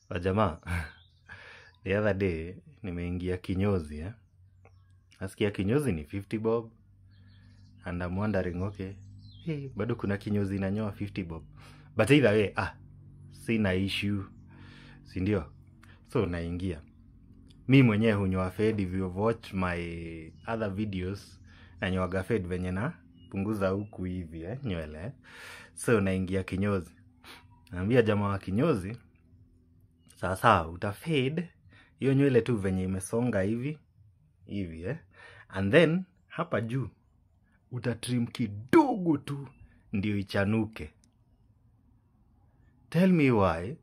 Wajamaa, the other day nimeingia kinyozi eh? Nasikia kinyozi ni 50 bob and I'm wondering okay, hey, bado kuna kinyozi inanyoa 50 bob. But either way, sina issue, si ndio? So naingia. Mi mwenyewe hunyoa fade. If you've watched my other videos, nanyoaga fade venye na punguza huku hivi nywele. So naingia kinyozi. Naambia jamaa wa kinyozi, sasa utafade hiyo nywele tu venye imesonga hivi hivi And then hapa juu utatrim kidogo tu ndio ichanuke. Tell me why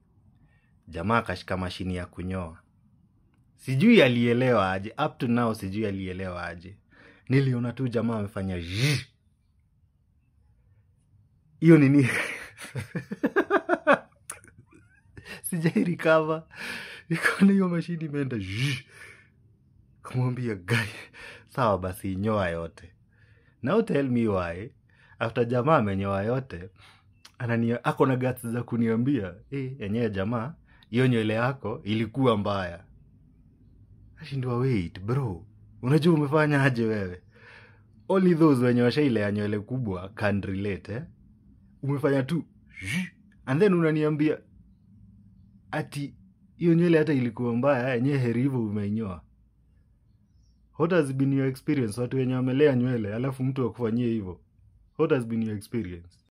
jamaa akashika mashini ya kunyoa. Sijui alielewa aje, up to now sijui alielewa aje. Niliona tu jamaa amefanya zzz. Hiyo nini? Sijai recover. Nikaona hiyo mashini imeenda zzz. Kumwambia guy, sawa basi nyoa yote. Now tell me why after jamaa amenyoa yote ako na guts za kuniambia, yenyewe jamaa, hiyo nywele yako ilikuwa mbaya. Nashindwa, wait bro, unajua umefanya aje wewe? Only those wenye washailea nywele kubwa can relate Umefanya tu zzz, and then unaniambia ati hiyo nywele hata ilikuwa mbaya, yenyewe heri hivyo umeinyoa. What has been your experience? Watu wenye wamelea nywele alafu mtu akufanyie hivyo. What has been your experience?